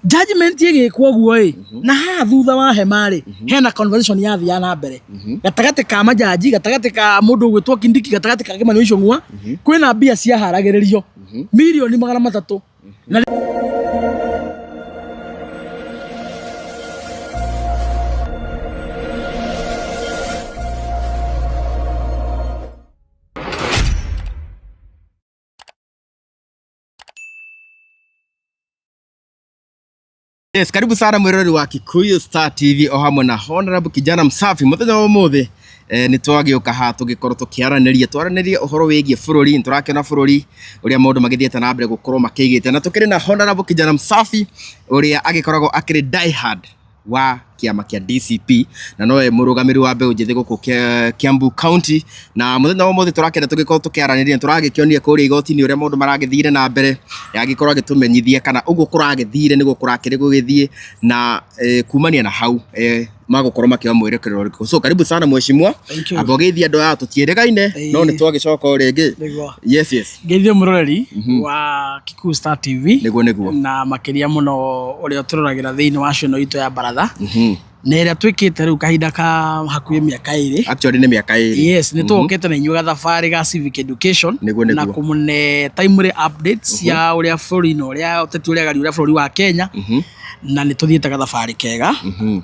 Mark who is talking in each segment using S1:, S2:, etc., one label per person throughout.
S1: Judgment ĩgĩkwo ũguo ĩ, na haha thutha wa hema rĩ, hena conversation yathiaga na mbere gatagatĩ ka majaji, gatagatĩ ka mũndũ ũgwĩtwo Kindiki, gatagatĩ ka Kĩmani Ichung'wa, kwĩna mbia ciaharagĩrĩrio 300,000,000 na
S2: Yes, karibu sana mwiroreri wa Kikuyu Star TV o hamwe na Honorable Kijana Msafi. Muthenya wa umuthi nĩ twagĩũka haha tũgĩkorwo tũkĩaranĩria twaranĩrie ũhoro wĩgiĩ bũrũri. Nĩ tũrakĩona bũrũri ũrĩa maũndũ magĩthiĩte na mbere gũkorwo makĩigĩte, na tũkĩrĩ na Honorable Kijana Msafi ũrĩa agĩkoragwo akĩrĩ die hard wa kĩama kĩa DCP na nowe mũrũgamĩrĩri wa mbeũ njĩthĩ gũkũ Kiambu County. Na mũthenya wa ũmũthĩ tũrakĩenda tũgĩkorwo tũkĩaranĩria, tũragĩkĩonire kũrĩa igoti-inĩ ũrĩa maũndũ maragĩthire na mbere, agĩkorwo agĩtũmenyithia kana ũguo kũragĩthire nĩguo kũrakĩrĩ gũgĩthiĩ, na kumania na hau magũkorwo makĩoya mwerekero ũrĩkũ. So karibu sana mheshimiwa.
S1: Thank you.
S2: Amba ũgeithie andũ aya, tũtiĩrĩgaine no nĩ twagĩcoka o rĩngĩ.
S1: Nĩguo.
S2: Yes.
S1: Ngeithie mũroreri wa Kikuyu Star TV.
S2: Nĩguo.
S1: Na makĩria mũno ũrĩa ũtũroragĩra thĩinĩ wa channel itũ ya Baratha, na ĩrĩa twĩkĩte rĩu kahinda ka hakuhĩ mĩaka 2.
S2: Actually nĩ mĩaka 2.
S1: Yes, nĩ tũgũkĩte na inyuĩ gathabarĩ ga civic education
S2: Nĩguo.
S1: na kũmũne timely updates ya ũrĩa bũrũri-inĩ, ũrĩa ũteti ũrĩa ũrĩa bũrũri wa Kenya, na nĩ tũthiĩte gathabarĩ kega.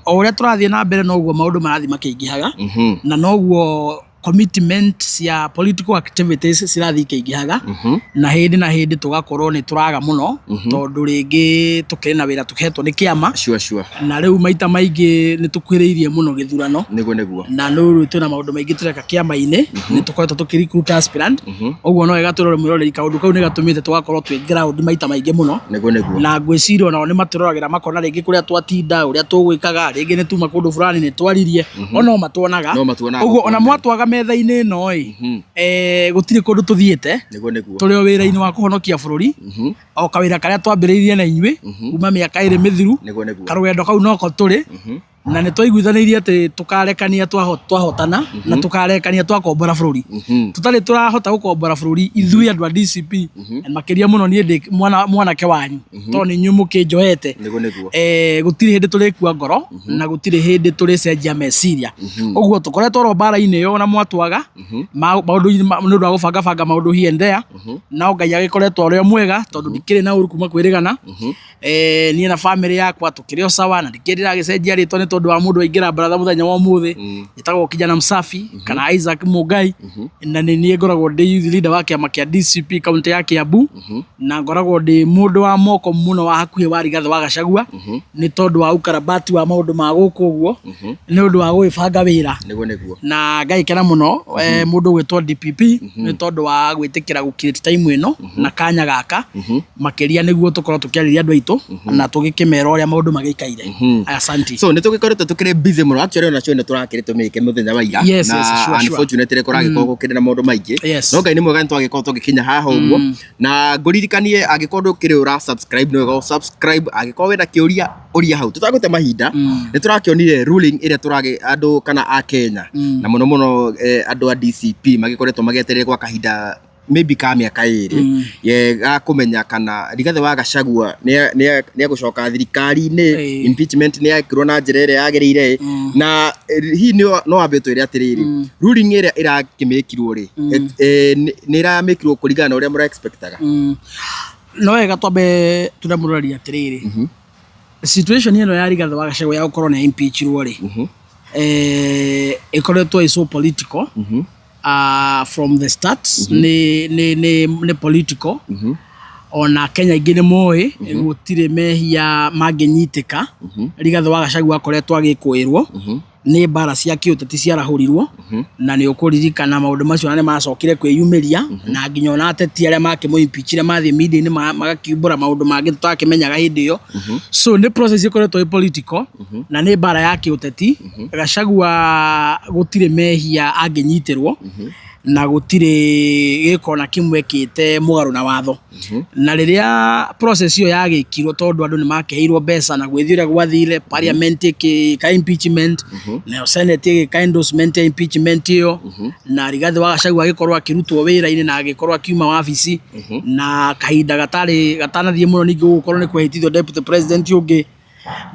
S1: O ũrĩa tũrathiĩ na mbere noguo maũndũ marathiĩ makĩingĩhaga, na noguo commitment cia political activities cirathiĩ ikĩingĩhaga, na hĩndĩ na hĩndĩ tũgakorwo nĩ tũraga mũno, tondũ rĩngĩ tũkĩrĩ na wĩra tũhetwo nĩ kĩama.
S2: Sure.
S1: Na rĩu maita maingĩ nĩ tũkuhĩrĩirie mũno gĩthurano.
S2: Nĩguo.
S1: Na rĩu twĩna maũndũ maingĩ tũreka kĩama-inĩ, nĩ tũkoretwo tũkĩ recruit aspirant. Ũguo no wega tũrore mwĩroreri, kaũndũ kau nĩ gatũmĩte tũgakorwo twĩ ground maita maingĩ mũno.
S2: Nĩguo.
S1: Na ngwĩciria onao nĩ matũroragĩra makona rĩngĩ kũrĩa twatinda, ũrĩa tũgwĩkaga, rĩngĩ nĩ tuma kũndũ fulani nĩ twaririe, o no matuonaga.
S2: No matuonaga.
S1: Ũguo ona mwatwaga metha-inĩ ĩno ĩ, gũtirĩ kũndũ tũthiĩte.
S2: Nĩguo.
S1: Tũrĩ o wĩra-inĩ wa kũhonokia bũrũri, o kawĩra karĩa twambĩrĩirie na inyuĩ kuma mĩaka 2 mĩthiru.
S2: Nĩguo.
S1: Karũgendo kau noko tũrĩ, na nĩ twaiguithanĩirie atĩ tũkarekania twahotana, na tũkarekania twakombora bũrũri. Tũtarĩ tũrahota gũkombora bũrũri ithuĩ andũ a DCP, na makĩria mũno niĩ ndĩ mwanake wanyu, tondũ nĩ inyuĩ mũkĩnjoete.
S2: Nĩguo.
S1: Gũtirĩ hĩndĩ tũrĩkua ngoro, na gũtirĩ hĩndĩ tũrĩcenjia meciria. Ũguo tũkoretwo oro mbara-inĩ ĩyo na mwatwaga maũndũ-inĩ nĩ ũndũ wa gũbangabanga maũndũ here and there. No Ngai agĩkoretwo arĩ o mwega, tondũ ndikĩrĩ na ũru kuma kwĩrĩgana. Niĩ na family yakwa tũkĩrĩ o sawa, na ndikĩrĩ ndĩragĩcenjia rĩtwa nĩ tondũ wa mũndũ aingĩra baratha mũthenya wa ũmũthĩ. Njĩtagwo Kijana Msafi kana Isaac Mungai, na nĩ niĩ ngoragwo ndĩ youth leader wa kĩama kĩa DCP kaunti ya Kiambu, na ngoragwo ndĩ mũndũ wa moko mũno wa hakuhĩ wa Rigathĩ wa Gachagua, nĩ tondũ wa ukarabati wa maũndũ ma gũkũ ũguo, nĩ ũndũ wa gũgĩbanga wĩra.
S2: Nĩguo.
S1: Na ngagĩkena mũno mũndũ ũgwĩtwo DPP nĩ tondũ wa gwĩtĩkĩra gũ create time ĩno na kanya gaka, makĩria nĩguo tũkorwo tũkĩarĩria andũ aitũ na tũgĩkĩmera ũrĩa maũndũ magĩikaire. Asante.
S2: So nĩ tũgĩkoretwo tũkĩrĩ busy mũno, actually ona cio nĩ tũrakĩrĩ tũmĩke mũthenya wa ira.
S1: Yes,
S2: na
S1: yes, sure.
S2: Unfortunately kũragĩkorwo gũkĩrĩ na maũndũ maingĩ. No Ngai nĩ mwega, nĩ twagĩkorwo tũgĩkinya haha ũguo, na ngũririkanie angĩkorwo ndũkĩrĩ ũra subscribe, nĩ wega subscribe. Angĩkorwo wĩna kĩũria, ũria hau tũtagũte mahinda. Nĩ tũrakĩonire ruling ĩrĩa tũragĩ andũ kana a Kenya, na mũno mũno andũ a DCP magĩkoretwo magĩetereire gwa kahinda maybe ka mĩaka 2 ga kũmenya kana Rigathĩ wa Gachagua nĩ egũcoka thirikari-inĩ, impeachment nĩ yekirwo na njĩra ĩrĩa yagĩrĩire, na hihi no wambe ũtwĩre atĩrĩrĩ, ruling ĩrĩa ĩrakĩmĩkirwo rĩ, nĩ ĩramĩkirwo kũringana na ũrĩa mũra expectaga?
S1: No wega twambe tũramũroria atĩrĩrĩ, situation ĩno ya Rigathĩ wa Gachagua ya gũkorwo nĩ impeachirwo rĩ, ĩkoretwo ĩ so political from the start. Nĩ political. Ona Kenya aingĩ nĩ moĩ gũtirĩ mehia mangĩnyitĩka. Rigathĩ wa Gachagua akoretwo agĩkũĩrwo nĩ mbara cia kĩũteti ciarahũrirwo, na nĩ ũkũririkana maũndũ macio, na nĩ macokire kwĩyumĩria, na nginya ona ateti arĩa makĩmũ impeachire mathiĩ media-inĩ magakiumbũra maũndũ mangĩ tũtakĩmenyaga hĩndĩ ĩyo. So nĩ process ĩkoretwo ĩ political, na nĩ mbara ya kĩũteti. Gachagua gũtirĩ mehia angĩnyitĩrwo. Na gũtirĩ gĩko na kĩmwe ekĩte mũgarũ na watho. Na rĩrĩa process ĩyo yagĩkirwo, tondũ andũ nĩ makeheirwo mbeca na gwĩthiĩ ũrĩa gwathire, parliament ĩgĩka impeachment, nayo senate ĩgĩka endorsement ya impeachment ĩyo, na Rigathĩ wa Gachagua agĩkorwo akĩrutwo wĩra-inĩ na agĩkorwo akiuma wabici. Na kahinda gatarĩ gatanathiĩ mũno ningĩ gũgũkorwo nĩ kwehĩtithio deputy president ũngĩ,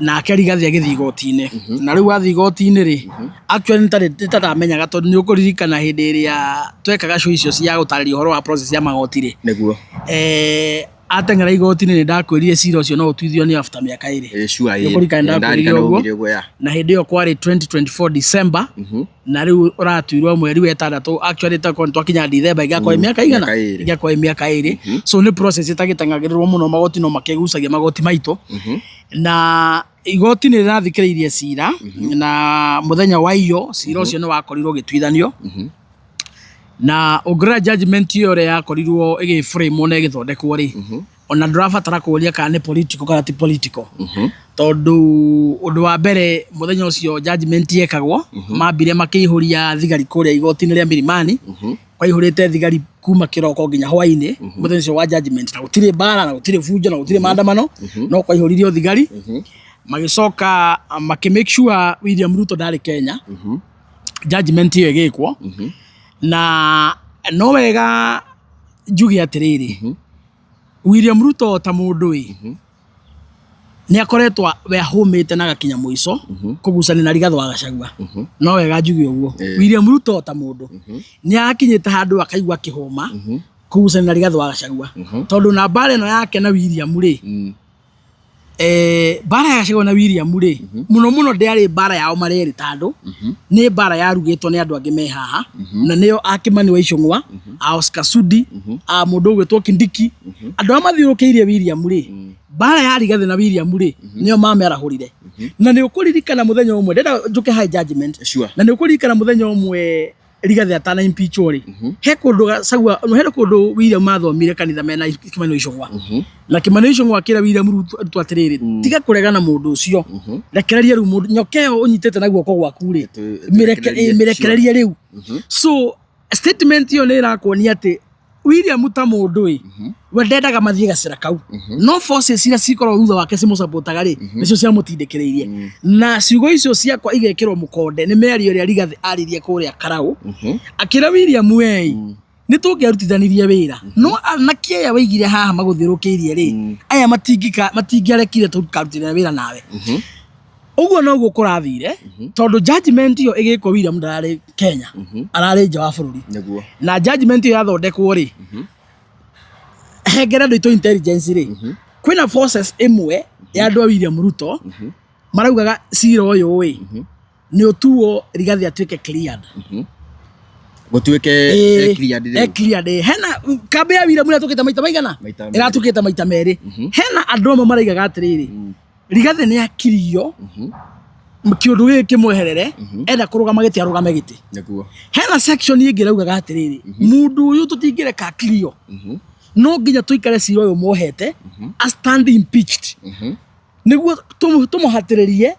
S1: nake Rigathĩ agĩthiĩ igoti-inĩ. Na rĩu athiĩ igoti-inĩ rĩ, actually nĩ tandamenyaga, tondũ nĩ ũkũririkana hĩndĩ ĩrĩa twekaga show icio cia gũtarĩria ũhoro wa process ya magoti rĩ, ateng'era igoti-inĩ, nĩ ndakwĩrire cira ũcio no ũtuithio nĩ after mĩaka 2.
S2: Sure.
S1: Nĩ ũkũririkana ndakwĩrire
S2: Ndarikana.
S1: Ũguo.
S2: Ugire ũguo ya.
S1: Na hĩndĩ ĩyo kwarĩ 2024 December, na rĩu ũratuirwo mweri wa ĩtandatũ. Actually takorwo nĩ twakinya December, ĩngĩakorwo ĩ mĩaka igana?
S2: Mĩaka 2.
S1: Ĩngĩakorwo ĩ mĩaka 2. So nĩ process ĩtagĩteng'agĩrĩrwo mũno, magoti no makĩgucagia magoti maitũ. Na igoti nĩ rĩrathikĩrĩirie cira, na mũthenya wa iyo cira ũcio nĩ wakorirwo ũgĩtuithanio. Na ũngĩrora judgment ĩyo ũrĩa yakorirwo ĩgĩframe na ĩgĩthondekwo rĩ, ona ndũrabatara kũũria kana nĩ political kana ti political, tondũ ũndũ wa mbere, mũthenya ũcio judgment yekagwo, mambire makĩihũria thigari kũrĩa igoti-inĩ rĩa Milimani. Kwaihũrĩte thigari kuma kĩroko nginya hwainĩ mũthenya ũcio wa judgment, na gũtirĩ mbara na gũtirĩ bunjo na gũtirĩ maandamano, no kwaihũririo thigari. Magĩcoka makĩ make sure William Ruto ndarĩ Kenya judgment ĩyo ĩgĩkwo. Na no wega njuge atĩrĩrĩ, William Ruto ta mũndũ ĩ nĩ akoretwo we ahũmĩte na agakinya mũico kũgucania na Rigathĩ wa Gachagua. No wega njuge ũguo. William Ruto ta mũndũ nĩ akinyĩte handũ akaigua akĩhũma kũgucania na Rigathĩ wa Gachagua, tondũ na mbara ĩno yake na William rĩ, mbara ya Gachagua na William rĩ, mũno mũno ndĩarĩ mbara yao marĩ erĩ, tondũ nĩ mbara yarugĩtwo nĩ andũ angĩ me haha, na nĩo a Kimani wa Ichung'wa, a Oscar Sudi, a mũndũ ũgwĩtwo Kindiki, andũ arĩa mathiũrũrũkĩirie William rĩ. Mbara ya Rigathĩ na William rĩ, nĩo mamĩarahũrire. Na nĩ ũkũririkana mũthenya ũmwe, ndĩrenda njũke high judgment, na nĩ ũkũririkana mũthenya ũmwe Rigathĩ atana impeachwo rĩ, he kũndũ Gachagua, he kũndũ William mathomire kanitha mena Kimani wa Ichung'wa, na Kimani wa Ichung'wa akĩra William Ruto atĩrĩrĩ, tiga kũregana mũndũ ũcio, rekereria rĩu mũndũ nyoka ĩyo ũnyitĩte na guoko gwaku rĩ, mĩrekererie rĩu. So statement ĩyo nĩ ĩrakuonia atĩ William ta mũndũ ĩ, we ndendaga mathiĩ gacĩra kau, no forces iria cikoragwo thutha wake cimũcapotaga rĩ, nĩcio ciamũtindĩkĩrĩirie. Na ciugo icio ciakwa igekĩrwo mũkonde nĩ mĩario ĩrĩa Rigathĩ aririe kũrĩa Karau, akĩra William, wei nĩ tũngĩarutithanirie wĩra, no anake aya waigire haha magũthiũrũrũkĩirie rĩ, aya matingĩarekire tũkarutithania wĩra nawe. Ũguo noguo kũrathire, tondũ judgment ĩyo ĩgĩkwo William ndararĩ Kenya, ararĩ nja wa bũrũri. Na judgment ĩyo yathondekwo rĩ, hengere andũ aitũ intelligence rĩ, kwĩna forces ĩmwe ya andũ a William Ruto maraugaga cira ũyũ ĩ nĩ ũtuo Rigathĩ atuĩke cleared.
S2: Gũtuĩke cleared rĩu.
S1: Cleared. Hena kambĩ ya William ĩratũkĩte maita maigana?
S2: Maita merĩ.
S1: Ĩratũkĩte maita merĩ. Hena andũ amwe maraigaga atĩrĩrĩ, Rigathĩ nĩ akirio, kĩũndũ gĩkĩ kĩmweherere, enda kũrũgama gĩtĩ arũgame gĩtĩ. Hena section ĩngĩ ĩraugaga atĩrĩrĩ, mũndũ ũyũ tũtingĩreka akirio, no nginya tũikare cira ũyũ muohete a stand impeached, nĩguo tũmũhatĩrĩrie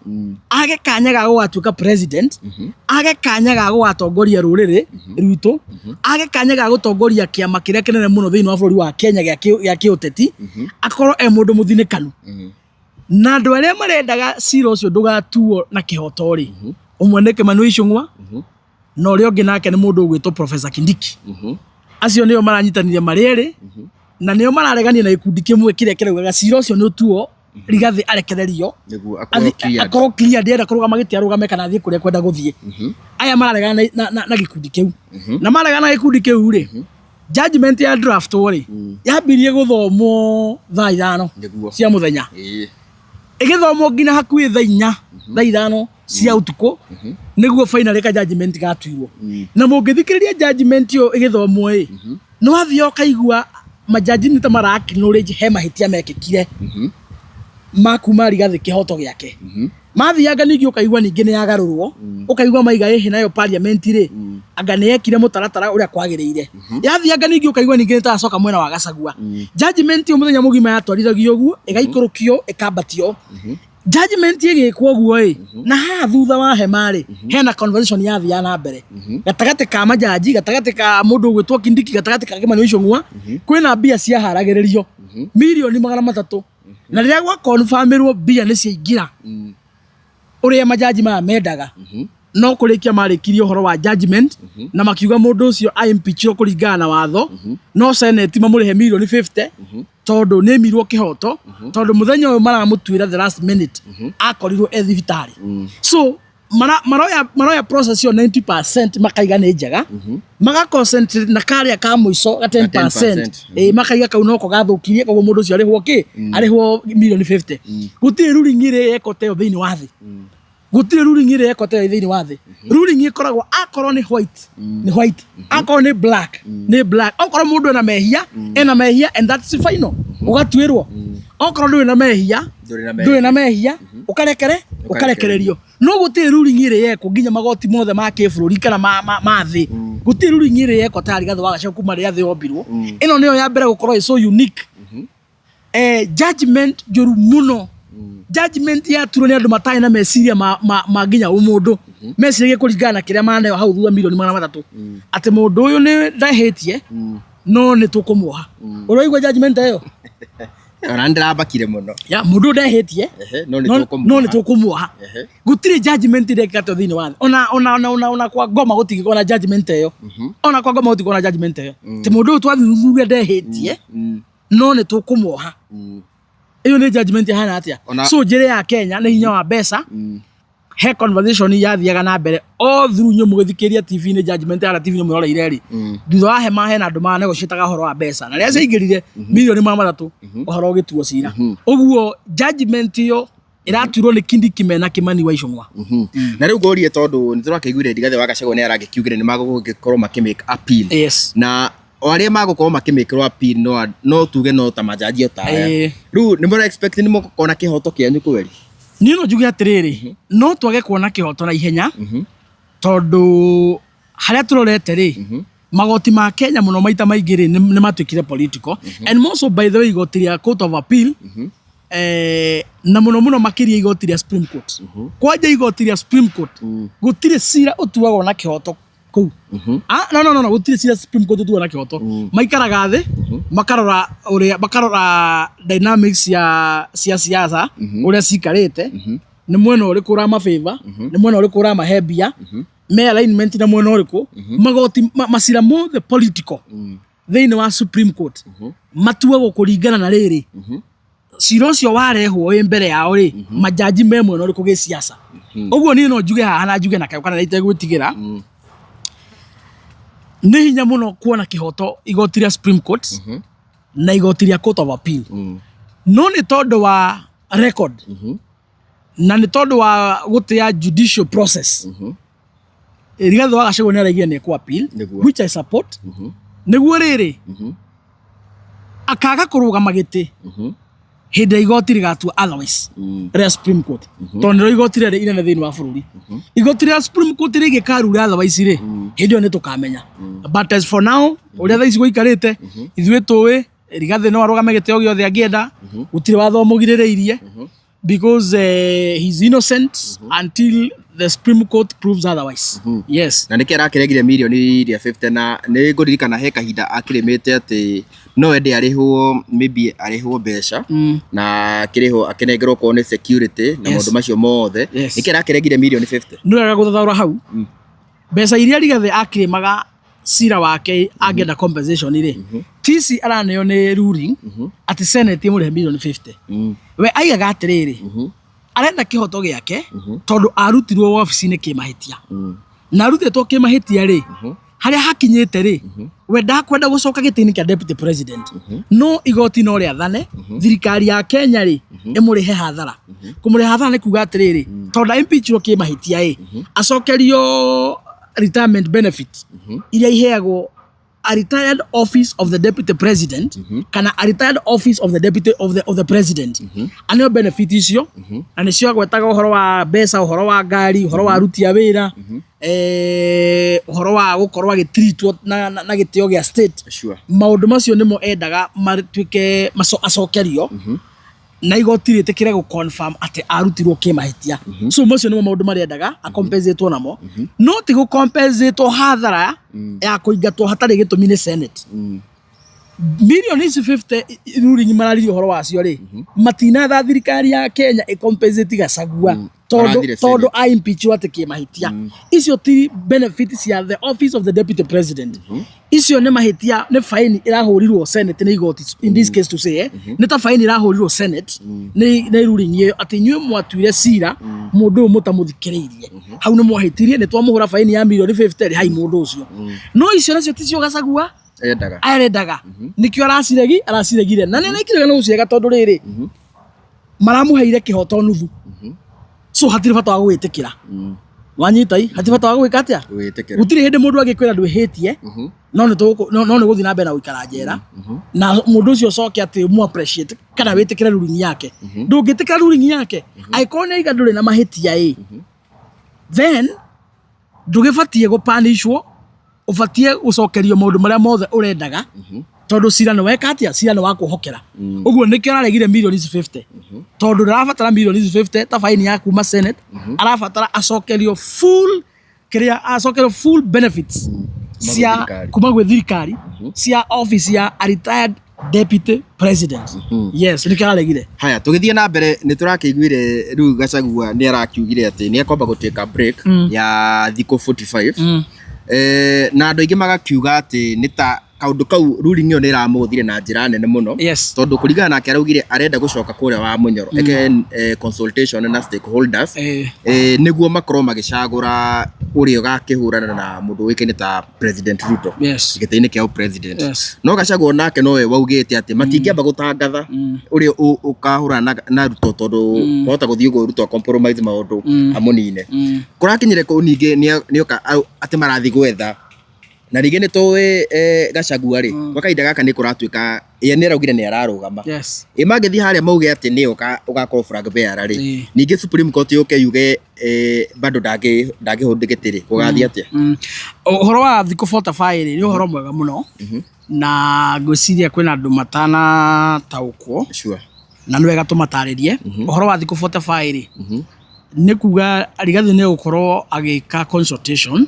S1: age kanya ga gũgatuĩka president, age kanya ga gũgatongoria rũrĩrĩ rwitũ, age kanya ga gũtongoria kĩama kĩrĩa kĩnene mũno thĩinĩ wa bũrũri wa Kenya gĩa kĩũteti, akorwo e mũndũ mũthinĩkanu. Na andũ arĩa marendaga cira ũcio ndũgatuo na kĩhoto rĩ, ũmwe nĩ Kimani wa Ichung'wa, na ũrĩa ũngĩ nake nĩ mũndũ ũgwĩtwo Professor Kindiki. Acio nĩo maranyitanire marĩ erĩ, na nĩo mararegania na gĩkundi kĩmwe kĩrĩa kĩraugaga cira ũcio nĩ ũtuo, Rigathĩ arekererio,
S2: Nĩguo akorwo cleared.
S1: Akorwo cleared, enda kũrũgama gĩtĩ arũgame kana athiĩ kũrĩa kwenda gũthiĩ. Aya mararegana na gĩkundi kĩu, na maregana na gĩkundi kĩu rĩ, judgment ya draft rĩ, yambirie gũthomwo thaa 5 cia mũthenya, ĩgĩthomwo nginya hakuhĩ thaa 4, thaa 5 cia ũtukũ, nĩguo finally ka judgment gatuirwo. Na mũngĩthikĩrĩria judgment ĩyo ĩgĩthomwo ĩ, nĩ wathiĩ ũkaigua majaji nĩ ta mara acknowledge he mahĩtia mekĩkire ma kuma Rigathĩ kĩhoto gĩake. Mathianga ningĩ ũkaigua ningĩ nĩ yagarũrwo, ũkaigua maiga ĩhĩ nayo parliament rĩ, anga nĩ yekire mũtaratara ũrĩa kwagĩrĩire. Yathianga ningĩ ũkaigua ningĩ nĩ taracoka mwena wa Gachagua. Judgment ĩyo mũthenya mũgima yatwarithagio ũguo, ĩgaikũrũkio, ĩkambatio. Judgment ĩgĩkwo ũguo ĩ, na haha thutha wa hema rĩ, hena conversation yathiaga na mbere gatagatĩ ka majaji, gatagatĩ ka mũndũ ũgwĩtwo Kindiki, gatagatĩ ka Kimani Ichung'wa. Kwĩna mbia ciaharagĩrĩrio 300,000,000, na rĩrĩa gwa confirmĩrwo mbia nĩ ciaingĩra ũrĩa majaji maya mendaga, no kũrĩkia marĩkirie ũhoro wa judgment na makiuga mũndũ ũcio a-impeachirwo kũringana na watho, no senate mamũrĩhe 50 million tondũ nĩ ĩmirwo kĩhoto, tondũ mũthenya ũyũ maramũtuĩra the last minute akorirwo e thibitarĩ. So maroya process ĩyo 90% makaiga nĩ njega, maga concentrate na karĩa ka mũico ga 10%.
S2: 10%.
S1: Ĩ, makaiga kau noko gathũkirie, koguo mũndũ ũcio arĩhwo kĩ? Arĩhwo 50 million. Gũtirĩ ruling ĩrĩ yekwo ta ĩyo thĩinĩ wa thĩ. Gũtirĩ ruling ĩrĩ yekwo ta ĩyo thĩinĩ wa thĩ. Ruling ĩkoragwo akorwo nĩ white nĩ white, akorwo nĩ black nĩ black. Okorwo mũndũ ena mehia, ena mehia, and that's final, ũgatuĩrwo. Okorwo ndũrĩ na mehia,
S2: Ndũrĩ na mehia.
S1: Ndũrĩ na mehia, ũkarekere ũkarekererio. No gũtirĩ ruling ĩrĩ yekwo nginya magoti mothe ma kĩbũrũri kana ma thĩ, gũtirĩ ruling ĩrĩ yekwo ta Rigathĩ wa Gachagua kuma rĩrĩa thĩ yombirwo. Ĩno nĩyo ya mbere gũkorwo ĩ so unique. Judgment njũru mũno, judgment yaturwo nĩ andũ matarĩ na meciria ma nginya ũmũndũ, meciragia kũringana na kĩrĩa maneo hau thutha, 300,000,000, atĩ mũndũ ũyũ nĩ ndehĩtie no nĩ tũkũmuoha. Ũraigua judgment ĩyo?
S2: Ona nĩndĩrambakire mũno.
S1: Ya mũndũ ũyũ ndehĩtie,
S2: no nĩ tũkũmuoha.
S1: No nĩ tũkũmuoha. Gũtirĩ judgment ĩrekĩka ta thĩinĩ wa thĩ. Ona kwa ngoma gũtingĩkorwo na judgment ĩyo. Ona kwa ngoma gũtingĩkorwo na judgment ĩyo, atĩ mũndũ ũyũ twathuthuria ndehĩtie no nĩ tũkũmuoha. Ĩyo nĩ judgment ĩhana atĩa? So njĩra ya Kenya nĩ hinya wa mbeca. He conversation yathiaga na mbere all through inyuĩ mũgĩthikĩrĩria TV-inĩ, judgment ya TV-inĩ mwĩroreire rĩ, thutha wa hema hena andũ manegotiataga ũhoro wa mbeca, na rĩrĩa ciaingĩrire 300,000,000, ũhoro ũgĩtuo cira. Ũguo judgment ĩyo ĩratuirwo nĩ Kindiki mena Kimani wa Ichung'wa.
S2: Na rĩu ngũrie, tondũ nĩ tũrakĩiguire Rigathĩ wa Gachagua nĩ aragĩkiugire nĩ magũgĩkorwo makĩ make appeal, na o arĩa magũkorwo makĩmĩkĩrwo appeal no tuge no ta majaji o ta aya. Rĩu nĩ mũra expect nĩ mũgũkorwo kĩhoto kĩanyu kweri?
S1: Niĩ no njuge atĩrĩrĩ, no twage kuona kĩhoto na ihenya, tondũ harĩa tũrorete rĩ, magoti ma Kenya mũno maita maingĩ rĩ, nĩ matuĩkire political, and more so, by the way, igoti rĩa Court of Appeal, na mũno mũno makĩria igoti rĩa Supreme Court. Kwanja igoti rĩa Supreme Court, gũtirĩ cira ũtuagwo na kĩhoto kũu. Ah, no, gũtirĩ cira Supreme Court ũtuagwo na kĩhoto. Maikaraga thĩ makarora ũrĩa, makarora dynamics cia siasa ũrĩa cikarĩte, nĩ mwena ũrĩkũ ũramabĩva, nĩ mwena ũrĩkũ ũramahe mbia, me alignment na mwena ũrĩkũ. Magoti macira mothe political thĩinĩ wa Supreme Court matuagwo kũringana na rĩrĩ cira ũcio warehwo wĩ mbere yao rĩ, majaji me mwena ũrĩkũ gĩciaca. Ũguo niĩ no njuge haha na njuge na kayũ kana itegwĩtigĩra, nĩ hinya mũno kuona kĩhoto igoti rĩa Supreme Court na igoti rĩa Court of Appeal, no nĩ tondũ wa record na nĩ tondũ wa gũtĩa judicial process, Rigathĩ wa Gachagua nĩ araigire nĩ ekũ appeal, which I support, nĩguo rĩrĩ akaga kũrũgama gĩtĩ hĩndĩ ya igoti rĩgatua otherwise, rĩa Supreme Court, tondũ nĩrĩo igoti rĩrĩa inene thĩinĩ wa bũrũri. Igoti rĩa Supreme Court rĩngĩkarura otherwise rĩ, hĩndĩ ĩyo nĩ tũkamenya. But as for now, ũrĩa thaa ici gũikarĩte, ithuĩ tũĩ Rigathĩ no arũgame gĩtĩ o gĩothe angĩenda. Gũtirĩ watho ũmũgirĩrĩirie, because he's innocent until the Supreme Court proves otherwise. Yes.
S2: Na nĩkĩ arakĩregire mirioni iria 50? Na nĩ ngũririkana he kahinda akĩrĩmĩte atĩ no ende arĩhwo, maybe arĩhwo mbeca na akĩrĩhwo akĩnengerwo korwo nĩ security na maũndũ macio mothe. Nĩkĩ arakĩregire mirioni 50?
S1: Nĩ wega gũthathaũra hau. Mbeca iria Rigathĩ akĩrĩmaga cira wake angĩenda compensation rĩ, tici araneo nĩ ruling atĩ Senate ĩmũrĩhe 50 million. We aigaga atĩrĩrĩ, arenda kĩhoto gĩake tondũ arutirwo wabici-inĩ kĩmahĩtia, na arutĩtwo kĩmahĩtia rĩ, harĩa hakinyĩte rĩ, we ndakwenda gũcoka gĩtĩ-inĩ kĩa deputy president, no igoti no rĩathane thirikari ya Kenya rĩ ĩmũrĩhe hathara. Kũmũrĩha hathara nĩ kuga atĩrĩrĩ, tondũ impeachirwo kĩmahĩtia ĩ, acokerio retirement benefit iria iheagwo a retired office of the deputy president kana a retired office of the deputy of the president, aneo benefit icio, na nĩcio agwetaga ũhoro wa mbeca, ũhoro wa ngari, ũhoro wa aruti a wĩra, ũhoro wa gũkorwo agĩtreatwo na gĩtĩo gĩa state. Maũndũ macio nĩmo endaga matuĩke acokerio. Na igoti rĩtĩkĩre gũ confirm atĩ arutirwo kĩmahĩtia. So macio nĩmo maũndũ marĩa endaga akompensatwo namo, no ti gũkompensatwo hathara ya kũingatwo hatarĩ gĩtũmi nĩ Senate. Milioni ici 50 ruling mararirie ũhoro wacio rĩ, matinatha thirikari ya Kenya ĩcompensate Gachagua tondũ
S2: Marathire
S1: tondũ a impeach atĩ kĩmahĩtia. Icio ti benefit cia the office of the deputy president. Icio nĩ mahĩtia, nĩ faini ĩrahũrirwo Senate nĩ igoti, in this case to say, nĩ ta faini ĩrahũrirwo Senate nĩ ruling ĩyo atĩ inyuĩ mwatuire cira mũndũ ũyũ mũtamũthikĩrĩirie, hau nĩ mwahĩtirie, nĩ twamũhũra faini ya milioni 50 rĩ hai mũndũ ũcio. No icio nacio ticio Gachagua
S2: endaga.
S1: Arendaga, nikio araciregi araciregire, na nĩ arekire nĩ gũcirega tondũ rĩrĩ maramũheire kĩhoto nuthu, so hatirĩ bata wa gwĩtĩkĩra. Wanyita i hatirĩ bata wa gwĩka atĩa?
S2: Gwĩtĩkĩra.
S1: Gũtirĩ hĩndĩ mũndũ angĩkwĩra ndwĩhĩtie, no nĩ gũthiĩ na mbere na gũikara njera na mũndũ ũcio ũcoke atĩ mu appreciate kana wĩtĩkĩre ruling yake. Ndũngĩtĩkĩra ruling yake angĩkorwo nĩ aiga ndũrĩ na mahĩtia ĩ, then ndũgĩbatiĩ gũpanishwo, ũbatiĩ gũcokerio maũndũ marĩa mothe ũrendaga, tondũ cira nĩ weka atĩa, cira nĩ wakwĩhokera. Ũguo nĩkĩo araregire milioni ici 50, tondũ ndarabatara milioni ici 50 ta faini ya kuma Senate. Arabatara acokerio full kĩrĩa, acokerio full benefits cia
S2: thirikari.
S1: Kuma gwĩ thirikari cia office ya a retired deputy president. Yes, nĩkĩo araregire.
S2: Haya, tũgĩthiĩ na mbere, nĩ tũrakĩiguire rĩu Gachagua nĩ arakiugire atĩ nĩ ekwamba gũtĩka break ya thikũ 45. Na andũ aingĩ magakiuga atĩ nĩ ta kaũndũ kau, ruling ĩyo nĩ ĩramũgũthire na njĩra nene mũno, tondũ kũringana nake araugire arenda gũcoka kũrĩa wa Mũnyoro eke consultation na stakeholders nĩguo makorwo magĩcagũra ũrĩa ũgakĩhũrana na mũndũ ũĩkaine ta President Ruto gĩtĩ-inĩ kĩa president. No Gachagua nake nowe waugĩte atĩ matingĩamba gũtangatha ũrĩa ũkahũrana na Ruto, tondũ wahota gũthiĩ ũguo Ruto compromise maũndũ amũnine. Kũrakinyire kũu ningĩ nĩoka atĩ marathiĩ gwetha, na rĩngĩ nĩ tũĩ Gachagua rĩ, gwa kahinda gaka nĩ kũratuĩka ye nĩ araugire nĩ ararũgama. Ĩ mangĩthiĩ harĩa mauge atĩ nĩ ũgakorwo flag bearer rĩ, ningĩ Supreme Court yũke yuge bado ndangĩhũndĩ gĩtĩ rĩ, gũgathiĩ atĩa?
S1: Ũhoro wa thikũ 45 rĩ, nĩ ũhoro mwega mũno, na ngwĩciria kwĩna andũ matanataũkwo na nĩ wega tũmatarĩrie. Ũhoro wa thikũ 45 rĩ, nĩ kuga Rigathi nĩ gũkorwo agĩka consultation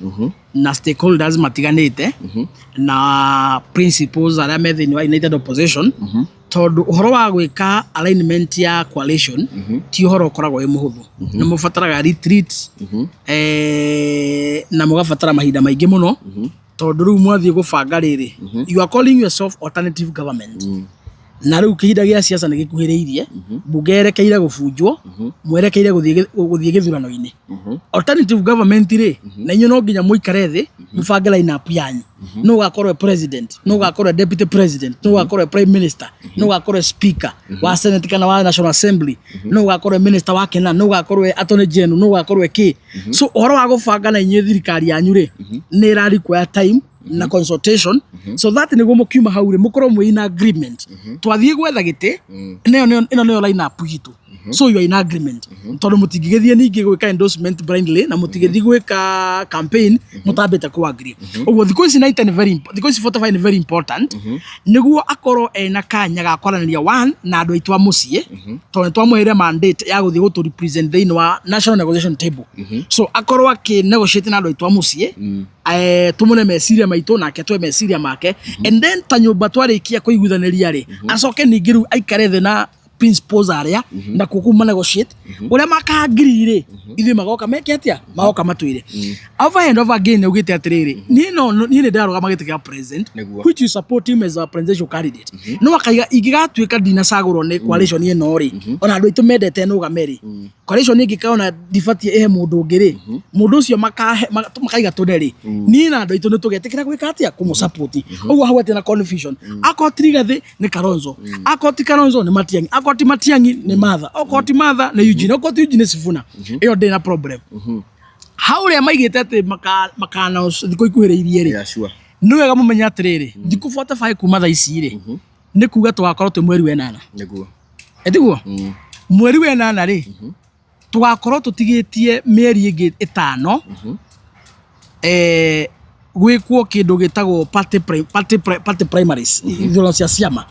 S1: na stakeholders matiganĩte na principals arĩa me thĩinĩ wa United Opposition, tondũ ũhoro wa gwĩka alignment ya coalition ti ũhoro ũkoragwo wĩ mũhũthũ. Nĩ mũbataraga retreat na mũgabatara mahinda maingĩ mũno, tondũ rĩu mwathiĩ gũbanga rĩrĩ, you are calling yourself alternative government, na rĩu kĩhinda gĩa siasa nĩ gĩkuhĩrĩirie, mbunge yerekeire gũbunjwo, mwerekeire gũthiĩ gĩthurano-inĩ. Alternative government rĩ, na inyuĩ no nginya mũikare thĩ mũbange line up yanyu: no ũgakorwo e president, no ũgakorwo e deputy president, no ũgakorwo e prime minister, no ũgakorwo e speaker wa Senate kana wa National Assembly, no ũgakorwo e minister wa kena, no ũgakorwo e attorney general, no ũgakorwo e kĩ. So ũhoro wa gũbanga na inyuĩ thirikari yanyu rĩ, nĩ ĩra require time na consultation, so that nĩguo mũkiuma hau rĩ, mũkorwo mwĩ in agreement, twathiĩ gwetha gĩtĩ ĩno nĩyo line up itũ. So you are in agreement, tondũ mũtingĩgĩthiĩ ningĩ gwĩka endorsement blindly, na mũtingĩthiĩ gwĩka campaign mũtambĩte ku agree. Ũguo thikũ ici 90 nĩ very thikũ ici 45 nĩ very important, nĩguo akorwo ena kanya ga kwaranĩria one na andũ aitũ a mũciĩ, tondũ nĩ twamũheire mandate ya gũthiĩ gũtũ represent thĩinĩ wa national negotiation table. So akorwo akĩ negotiate na andũ aitũ a mũciĩ, tũmũne meciria maitũ nake twe meciria make, and then ta nyũmba twarĩkia kũiguithanĩria rĩ, acoke ningĩ rĩu aikare thĩ na principals arĩa na kuo kũu negotiate ũrĩa makangiri rĩ, ithuĩ magoka meke atĩa, magoka matwĩre over and over again. Augĩte atĩrĩrĩ, niĩ no niĩ nĩ ndĩrarũgama gĩtĩ kĩa president, which you support him as a presidential candidate, no akaiga ingĩgatuĩka ndinacagũrwo nĩ coalition ĩno rĩ, ona andũ aitũ mendete nũgame rĩ, coalition ĩngĩkaona ndibatiĩ ĩhe mũndũ ũngĩ rĩ, mũndũ ũcio makaiga tũne rĩ, niĩ na andũ aitũ nĩ tũgetĩkĩra gwĩka atĩa, kũmũ-support. Ũguo hau hatirĩ na confusion. Akorwo ti Rigathĩ nĩ Kalonzo, akorwo ti Kalonzo nĩ Matiang'i, akorwo ti Matiang'i nĩ Martha, akorwo ti Martha nĩ Eugene, akorwo ti Eugene nĩ Sifuna. Ĩyo ndĩrĩ na problem. Hau ũrĩa maigĩte atĩ maka announce thikũ ikuhĩrĩirie rĩ, nĩ wega mũmenye atĩrĩrĩ, thikũ 45 kuma thaa ici rĩ, nĩ kuga tũgakorwo twĩ mweri wa ĩnana. Ĩtiguo mweri wa ĩnana rĩ, tũgakorwo tũtigĩtie mĩeri ĩngĩ 5 gwĩkwo kĩndũ gĩtagwo party primaries, ithurano cia ciama.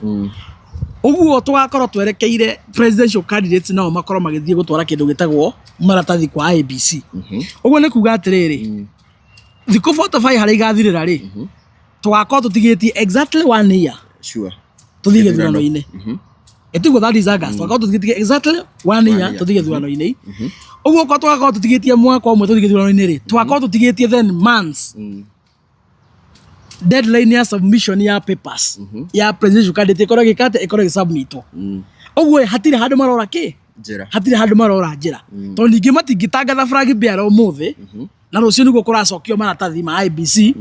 S1: Ũguo tũgakorwo twerekeire presidential candidates nao makorwo magĩthiĩ gũtwara kĩndũ gĩtagwo maratathi kwa IEBC. Ũguo nĩ kuga atĩrĩrĩ, thikũ 45 harĩa igathirĩra rĩ, tũgakorwo tũtigĩtie exactly one year tũthiĩ gĩthurano-inĩ. Ĩtiguo, that is August. Tũgakorwo tũtigĩtie exactly one year
S2: year.
S1: tũthiĩ gĩthurano-inĩ. Ũguo okorwo tũgakorwo tũtigĩtie mwaka ũmwe tũthiĩ gĩthurano-inĩ rĩ, tũgakorwo tũtigĩtie then months deadline ya submission ya papers ya presidential candidate ĩkorwo ĩgĩka atĩa? Ĩkorwo ĩgĩsubmitwo. Ũguo hatirĩ handũ marora kĩ?
S2: Njĩra.
S1: Hatirĩ handũ marora njĩra, tondũ ningĩ matingĩtangatha flag bearer ũmũthĩ na rũciũ nĩguo kũracokio maratathi ma IEBC,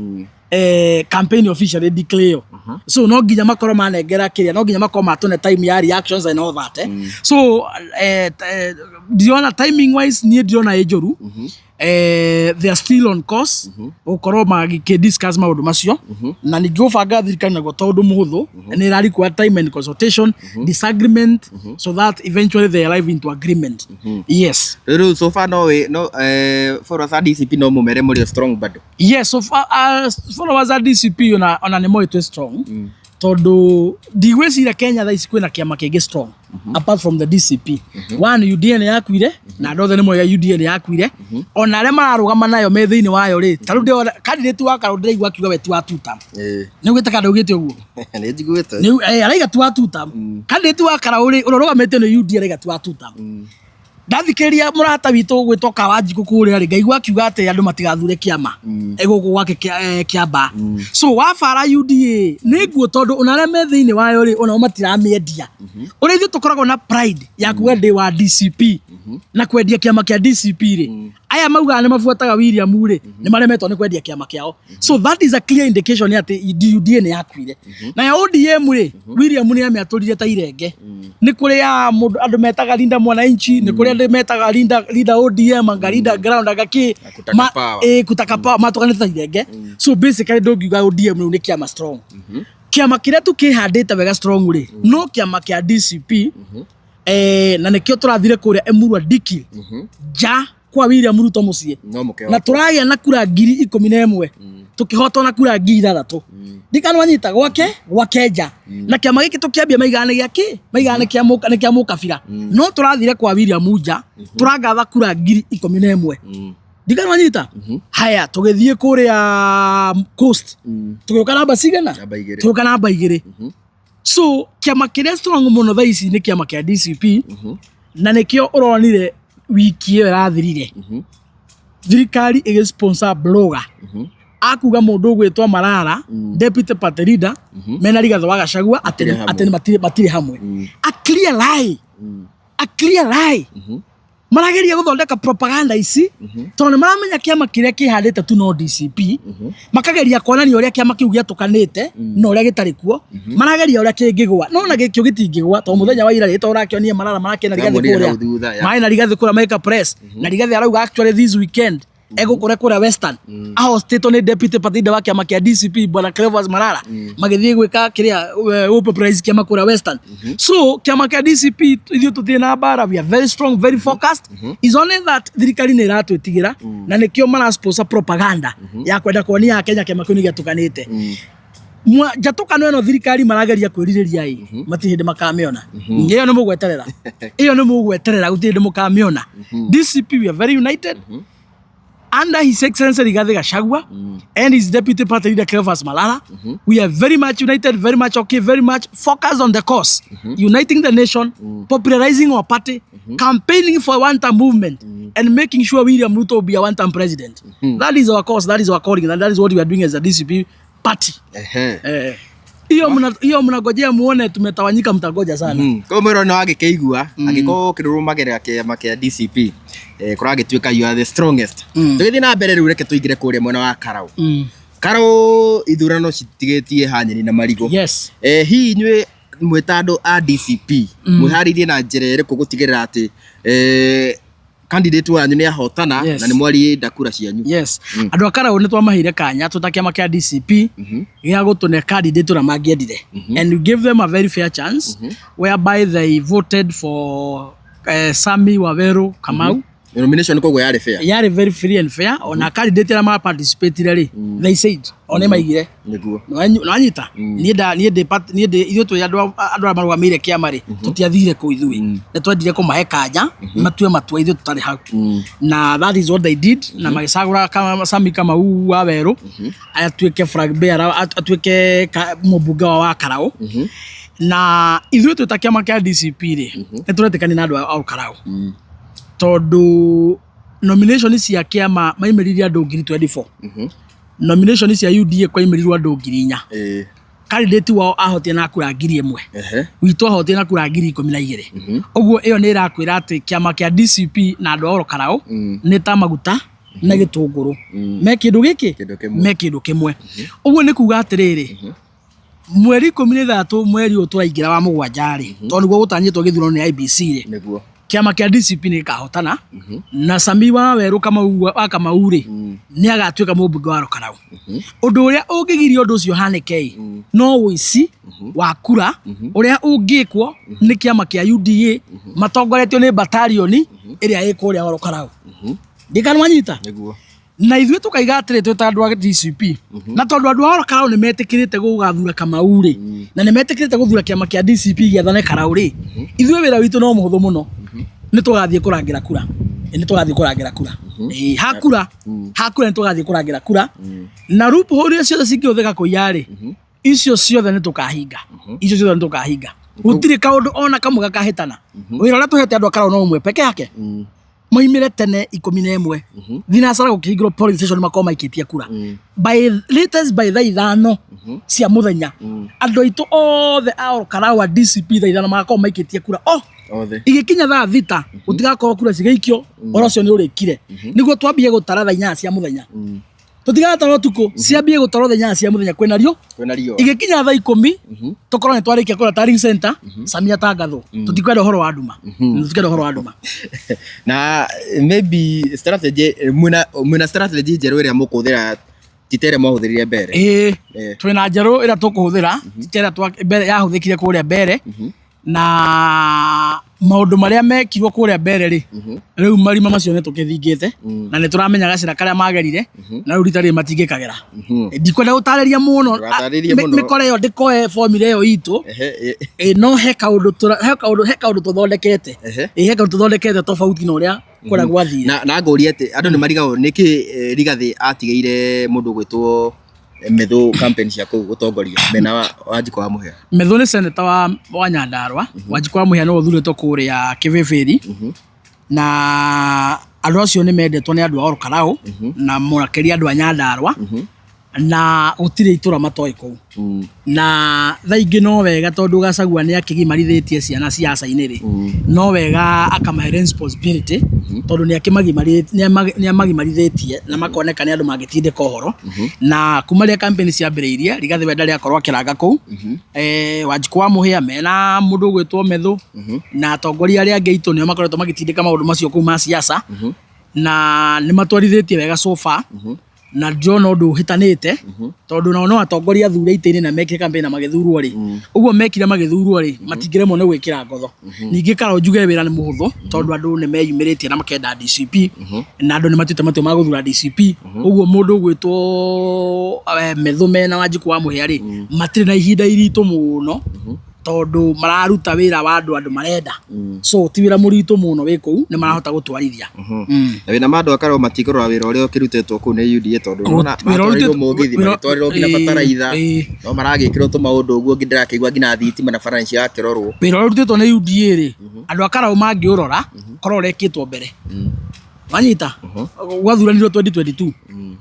S1: campaign officially declare. So no nginya makorwo manengera kĩrĩa, no nginya makorwo matũne time ya reactions and all that. So ndirona timing wise, niĩ ndirona ĩ njũru. They are still on course gũkorwo magĩkĩ discuss maũndũ macio, na ningĩ gũbanga thirikari naguo to ũndũ mũhũthũ, nĩ ĩra require time and consultation, disagreement, so that eventually they arrive into agreement, yes.
S2: Rĩu so far no wĩ no followers a DCP no mũmere mũrĩ strong bado?
S1: Yes, so far, followers a DCP ona nĩ moĩ twĩ strong, tondũ ndigwĩciria Kenya thaa ici kwĩna kĩama kĩngĩ strong apart from the DCP. One, UDA nĩ yakuire, na andũ othe nĩ moiga UDA nĩ yakuire. Ona arĩa mararũgama nayo me thĩinĩ wayo rĩ, ta rĩu ndĩrona candidate wa Karũ, ndĩraigua akiuga we ti wa tuta. Nĩ ugĩte kana ndũgĩte ũguo?
S2: Nĩ njiguĩte.
S1: Nĩ araiga ti wa tuta. Candidate wa Karũ rĩ, ũrĩa ũrũgamĩte nĩ UDA, araiga ti wa tuta. Ndathikĩrĩria mũrata witũ gwĩtwo Kawanjikũ kũrĩa rĩ, ngaigua akiuga atĩ andũ matigathure kĩama gũkũ gwake Kĩambaa. So wabara UDA nĩ nguo, tondũ ona arĩa me thĩinĩ wayo rĩ, onao matiramĩendia ũrĩa ithuĩ tũkoragwo na pride ya kuga ndĩ wa DCP na kwendia kĩama kĩa DCP rĩ. Aya maugaga nĩ mabuataga William rĩ, nĩ maremetwo nĩ kwendia kĩama kĩao. So that is a clear indication atĩ UDA nĩ yakuire. Nayo ODM rĩ, William nĩ amĩatũrire ta irenge. Nĩ kũrĩ ya mũndũ andũ metaga Linda Mwananchi, nĩ kũrĩ andũ metaga Linda ODM, anga Linda Ground, anga kĩ.
S2: Na kutaka power.
S1: Kutaka power, matũkanĩte ta irenge. So basically ndũngiuga ODM rĩu nĩ kĩama strong. Kĩama kĩrĩa tu kĩhandĩte wega strong rĩ, no kĩama kĩa DCP, na nĩkĩo tũrathire kũrĩa Emurua Dikirr nja kwa William Ruto mũciĩ
S2: no mũkĩhotwo.
S1: Na tũragĩa na kura 11,000, tũkĩhotwo na kura 6,000. Ndikanwanyita gwake nja na kĩama gĩkĩ tũkĩambia maigaga nĩ gĩa kĩ, maigaga nĩ kĩa mũkabira, no tũrathire kwa William nja tũrangatha kura 11,000. Ndikanwanyita. Haya, tũgĩthiĩ kũrĩa Coast, tũgĩũka namba cigana?
S2: Namba 2.
S1: Tũgĩũka namba 2. So kĩama kĩrĩa strong mũno thaa ici nĩ kĩama kĩa DCP, na nĩkĩo ũronire wiki ĩyo ĩrathirire thirikari ĩgĩ sponsor blogger akuga mũndũ ũgwĩtwo Marara, deputy party leader, mena Rigathĩ wa Gachagua atĩ
S2: Matirĩ hamwe.
S1: Atĩ matirĩ hamwe. A clear lie, a clear lie. Marageria gũthondeka propaganda ici tondũ nĩ maramenya kĩama kĩrĩa kĩhandĩte tu no DCP. Makageria kuonania ũrĩa kĩama kĩu gĩatũkanĩte na ũrĩa gĩtarĩ kuo. Marageria ũrĩa kĩngĩgwa, no na gĩkĩo gĩtingĩgwa, tondũ mũthenya wa ira rĩ, tondũ ũrakĩonia Marara marakĩona Rigathĩ
S2: Ndĩramuonire
S1: kũrĩa
S2: hau thutha, ya.
S1: marĩ na Rigathĩ kũrĩa meka press, na Rigathĩ arauga actually this weekend egũkũrĩa kũrĩa Western, ahostĩtwo nĩ deputy party leader wa kĩama kĩa DCP, bwana Cleophas Malala, magĩthiĩ gwĩka kĩrĩa popularize kĩama kũrĩa Western. So kĩama kĩa DCP, ithuĩ tũtirĩ na mbara. We are very strong, very focused. Is only that thirikari nĩ ĩratwĩtigĩra, na nĩkĩo mara sponsor propaganda ya kwenda kuonia Kenya kĩama kĩu nĩ gĩatũkanĩte. Njatũkano ĩno thirikari marageria kwĩrirĩria ĩ, matirĩ hĩndĩ makamĩona. Ĩyo nĩ mũgweterera, ĩyo nĩ mũgweterera, gũtirĩ hĩndĩ mũkamĩona. DCP, we are very united under His Excellency Rigathi Gachagua and his deputy party leader Cleophas Malala. We are very much united, very much okay, very much focused on the cause, uniting the nation, popularizing our party, campaigning for one term movement, and making sure William Ruto will be a one-term president. That is our cause, that is our calling, and that is what we are doing as a DCP party. Hiyo mnagojea muone tumetawanyika, mtangoja sana.
S2: Koguo mwĩrwo nĩ wagĩkĩigua angĩkorwo ũkĩrũmagĩrĩra kĩama kĩa DCP, kũragĩtuĩka you are the strongest. Tũgĩthiĩ na mbere rĩu, reke tũingĩre kũrĩa mwena wa Karau. Karau ithurano citigĩtie hanyeni na marigũ. Hihi inyuĩ mwĩ ta andũ a DCP mwĩharĩirie na njĩra ĩrĩkũ gũtigĩrĩra atĩ candidate wanyu nĩ ahotana na nĩ mwarinda kura cianyu?
S1: Yes, andũ a Karau nĩ twamaheire kanya tũ ta kĩama kĩa DCP gĩa gũtũne candidate ũrĩa mangĩendire, and we gave them a very fair chance whereby they voted for Sami Waweru Kamau.
S2: Nomination koguo yarĩ fair.
S1: Yarĩ very free and fair. Ona candidate arĩa ma participate rĩ, they said one maigire. Nĩwanyita? Niĩ nda niĩ ndĩ part- niĩ ndĩ ithuĩ twĩ andũ arĩa marũgamĩire kĩama rĩ, tũtiathire kũu ithuĩ, nĩ twendire kũmahe kanya matue matua ithuĩ tũtarĩ hau, na that is what they did, na magĩcagũra Sami Kamau wa Werũ atuĩke flag bearer, atuĩke mũmbunge wao wa Karaũ. Na ithuĩ twĩ ta kĩama kĩa DCP rĩ, nĩ tũretĩkania na andũ a Karaũ, tondũ nomination cia kĩama maimĩririe andũ 24,000. Nomination cia UDA kwaimĩrirwo andũ 4,000. Candidate wao ahotire na kura 1,000. Witũ ahotire na kura 12,000. Ũguo ĩyo nĩ ĩrakwĩra atĩ kĩama kĩa DCP na andũ a Ol Kalou nĩ ta maguta na gĩtũngũrũ, me kĩndũ gĩkĩ.
S2: Kĩndũ kĩmwe.
S1: Me kĩndũ kĩmwe. Ũguo nĩ kuga atĩrĩrĩ, mweri 13 mweri ũyũ tũraingĩra wa mũgwanja rĩ, tondũ nĩguo gũtanyĩtwo gĩthurano nĩ IEBC rĩ, kĩama kĩa DCP nĩ gĩkahotana, na Sami wa Werũ Kamau wa Kamau rĩ, nĩ agatuĩka mũmbunge wa Ol Kalou. Ũndũ ũrĩa ũngĩgiria ũndũ ũcio ũhanĩke ĩ, no ũici wa kura ũrĩa ũngĩkwo nĩ kĩama kĩa UDA matongoretio nĩ batalioni ĩrĩa ĩ kũrĩa Ol Kalou. Ndikanwanyita?
S2: Nĩguo.
S1: Na ithuĩ tũkaiga atĩrĩ, twĩ ta andũ a DCP, na tondũ andũ a Ol Kalou nĩ metĩkĩrĩte gũgathura Kamau rĩ, na nĩ metĩkĩrĩte gũthura kĩama kĩa DCP gĩathane Karau rĩ, ithuĩ wĩra witũ no mũhũthũ mũno, nĩ tũgathiĩ kũrangĩra kura. Ĩ, nĩ tũgathiĩ kũrangĩra kura. Ĩ, hakura hakura nĩ tũgathiĩ kũrangĩra kura, na loophole iria ciothe cingĩhũthĩka kũiya rĩ, icio ciothe nĩ tũkahinga, icio ciothe nĩ tũkahinga. Gũtirĩ kaũndũ ona kamwe gakahĩtana. Wĩra ũrĩa tũhete andũ a Karau no ũmwe peke yake: moimĩre tene 11, thinacara gũkĩhingũrwo polling station, makorwo maikĩtie kura by latest by thaa 5 cia mũthenya. Andũ aitũ othe a Ol Kalou a DCP thaa 5 magakorwo maikĩtie kura o
S2: Othe.
S1: Igĩkinya thaa 6 gũtigakorwo kura cigĩikio, ũhoro ũcio nĩ ũrĩkire, nĩguo twambie gũtara thaa 8 cia mũthenya. Tũtigatara ũtukũ, ciambie gũtarwo thaa 8 cia mũthenya kwĩna riũ.
S2: Kwĩna riũa.
S1: Igĩkinya thaa 10 tũkorwo nĩ twarĩkia kũrĩa tallying center, Sami atangathwo. Tũtikwenda ũhoro wa nduma, tũtikwenda ũhoro wa nduma.
S2: Na maybe strategy, mwĩna strategy njerũ ĩrĩa mũkũhũthĩra, ti ta ĩrĩa mwahũthĩrire mbere?
S1: Ĩĩ.
S2: Eh.
S1: Twĩna njerũ ĩrĩa tũkũhũthĩra, ti ta ĩrĩa mbere yahũthĩkire kũrĩa mbere, na maũndũ marĩa mekirwo kũrĩa mbere rĩ, rĩu marima macio nĩ tũkĩthingĩte, na nĩ tũramenya gacĩra karĩa magerire, na rĩu rita rĩrĩ matingĩkagera. Ndikwenda gũtarĩria mũno.
S2: Ndũgatarĩrie mũno.
S1: Mĩkora ĩyo ndĩkoe formula ĩyo itũ. Ĩ, no he kaũndũ tũthondekete. Ĩ, he kaũndũ tũthondekete tofauti na ũrĩa kũrĩa gwathire.
S2: Na ngũrie atĩ andũ nĩ marigagwo nĩkĩ Rigathĩ atigĩire mũndũ ũgwĩtwo Methu campaign cia kũu gũtongoria mena Wanjikũ wa Mũhĩa.
S1: Methu nĩ senator wa Nyandarua. Wanjikũ wa Mũhĩa nĩwe ũthurĩtwo kũrĩa Kĩbĩbĩri, na andũ acio nĩ mendetwo nĩ andũ a Ol Kalou na makĩria andũ a Nyandarua, na gũtirĩ itũra matoĩ kũu. Na thaa ingĩ no wega, tondũ Gachagua nĩ akĩgimarithĩtie ciana ciaca-inĩ rĩ, no wega akamahe responsibility, tondũ nĩ amagimarithĩtie na makoneka nĩ andũ mangĩtindĩka ũhoro. Na kuma rĩrĩa campaign ciambĩrĩirie, Rigathĩ we ndarĩ akorwo akĩranga kũu. Wanjikũ wa Mũhĩa mena mũndũ ũgwĩtwo Methu na atongoria arĩa angĩ aitũ nĩo makoretwo magĩtindĩka maũndũ macio kũu ma siasa, na nĩ matwarithĩtie wega so far, na ndĩrona ũndũ ũhĩtanĩte, tondũ nao no atongoria athure itĩ-inĩ na mekire campaign na magĩthurwo rĩ, ũguo mekire magĩthurwo rĩ, matingĩremwo nĩ gwĩkĩra ngotho. Ningĩ Karau njuge wĩra nĩ mũhũthũ, tondũ andũ nĩ meyumĩrĩtie na makenda DCP, na andũ nĩ matuĩte matua ma gũthura DCP. Ũguo mũndũ ũgwĩtwo Methu mena Wanjikũ wa Mũhĩa rĩ, matirĩ na ihinda iritũ mũno, tondũ mararuta wĩra wa andũ marenda, so ti wĩra mũritũ mũno wĩ kũu, nĩ marahota gũtwarithia.
S2: Na wĩna ma andũ a Karau matikũrora wĩra ũrĩa ũkĩrutĩtwo kũu nĩ UDA, tondũ nĩwona
S1: Wĩra
S2: matwarirwo mũgithi, magĩtwarĩrwo nginya bataraitha, no maragĩkĩrwo tũmaũndũ ũguo nginya ndĩrakĩigua nginya thitima na bara nĩcirakĩrorwo.
S1: Wĩra ũrĩa ũrutĩtwo nĩ UDA rĩ, andũ a Karau mangĩũrora korwo ũrekĩtwo mbere, wanyita gwathuranirwo 2022,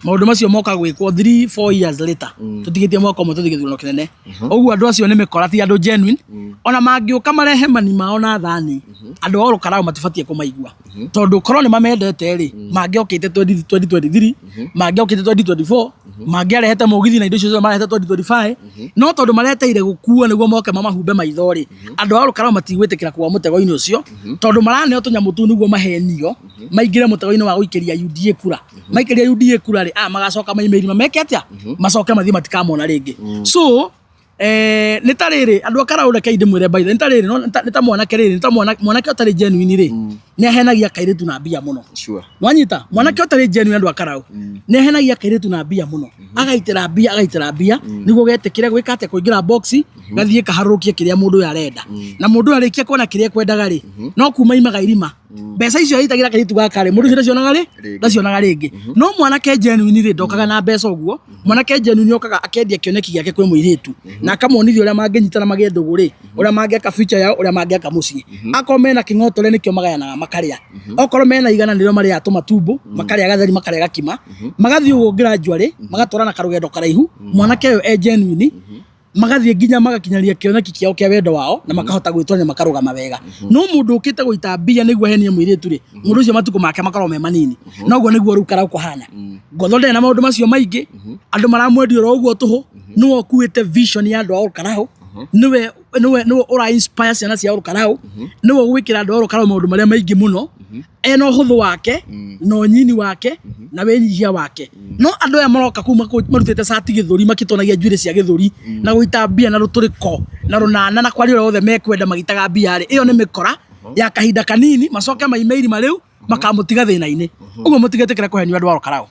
S1: maũndũ macio moka gwĩkwo 3 4 years later, tũtigĩtie mwaka ũmwe tũthiĩ gĩthurano kĩnene. Ũguo andũ acio nĩ mĩkora, ti andũ genuine. Ona mangĩũka marehe mani mao na thani, andũ a Ol Kalou matibatiĩ kũmaigua, tondũ korwo nĩ mamendete rĩ, mangĩokĩte 2023, mangĩokĩte 2024, mangĩarehete mũgithi na indo icio ciothe marehete 2025. No tondũ mareteire gũkua nĩguo moke mamahumbe maitho rĩ, andũ a Ol Kalou matigwĩtĩkĩra kũgwa mũtego-inĩ ũcio, tondũ maraneo tũnyamũ tũu nĩguo mahenio maingĩre mũtego-inĩ wa gũikĩria UDA kura. Maikĩria UDA kura rĩ, aya magacoka maime irima meke atĩa? Macoke mathiĩ, matikamona rĩngĩ. So Eh, nĩ ta rĩrĩ andũ a Karau reke ndĩmwĩre by the way, nĩ ta rĩrĩ no nĩ ta mwanake rĩrĩ nĩ ta mwanake ũtarĩ genuine rĩ nĩ ahenagia kairĩtu na mbia mũno.
S2: Sure.
S1: Wanyita mwanake ũtarĩ genuine andũ a Karau nĩ ahenagia kairĩtu na mbia mũno, agaitĩra mbia, agaitĩra mbia nĩguo getĩkĩre gwĩka atĩa, kũingĩra box, gathiĩ kaharũrũkie kĩrĩa mũndũ ũyũ arenda. Na mũndũ ũyũ arĩkia kuona kĩrĩa ekwendaga rĩ, no kuma imaga irima. Mbeca icio aitagĩra kairĩtu gaka rĩ, mũndũ ũcio ndacionaga rĩ,
S2: Rĩngĩ.
S1: ndacionaga rĩngĩ. No mwanake genuine rĩ, ndokaga na mbeca ũguo. Mwanake genuine okaga akendia kĩoneki gĩake kwĩ mũirĩtu na akamonithia ũrĩa mangĩnyitana magĩe ndũgũ rĩ, ũrĩa mangĩaka future yao, ũrĩa mangĩaka mũciĩ. Akorwo mena kĩng'otore nĩkĩo magayanaga makarĩa, okorwo mena igana nĩrĩo marĩaga tũmatumbo, makarĩa gatheri, makarĩa gakima, magathiĩ ũguo gradually, magatwarana karũgendo karaihu. Mwanake ũyũ e genuine, magathiĩ nginya magakinyanĩria kĩoneki kĩao kĩa wendo wao na makahota gwĩtwania, makarũgama wega. No mũndũ ũkĩte gũita mbia nĩguo ahenie mũirĩtu rĩ, mũndũ ũcio matukũ make makoragwo me manini. Na ũguo nĩguo rĩu Karau kũhana. Ngotho ndarĩ na maũndũ macio maingĩ, andũ maramwendia oro ũguo tũhũ. Nĩwe ũkuĩte vision ya andũ a Olkarau, nĩwe nĩwe nĩwe ũra inspire ciana cia Olkarau, nĩwe ũgwĩkĩra andũ a Olkarau maũndũ marĩa maingĩ mũno. Ena ũhũthũ wake na ũnyini wake na wĩnyihia wake. No andũ aya maroka kuma marutĩte cati gĩthũri, makĩtonagia njuĩrĩ cia gĩthũri na gũita mbia na rũtũrĩko na rũnana na kwaria ũrĩa wothe mekwenda magĩitaga mbia rĩ, ĩyo nĩ mĩkora ya kahinda kanini, macoke maime irima rĩu makamũtiga thĩna-inĩ. Ũguo mũtigetĩkĩre kũhenio andũ a Olkarau.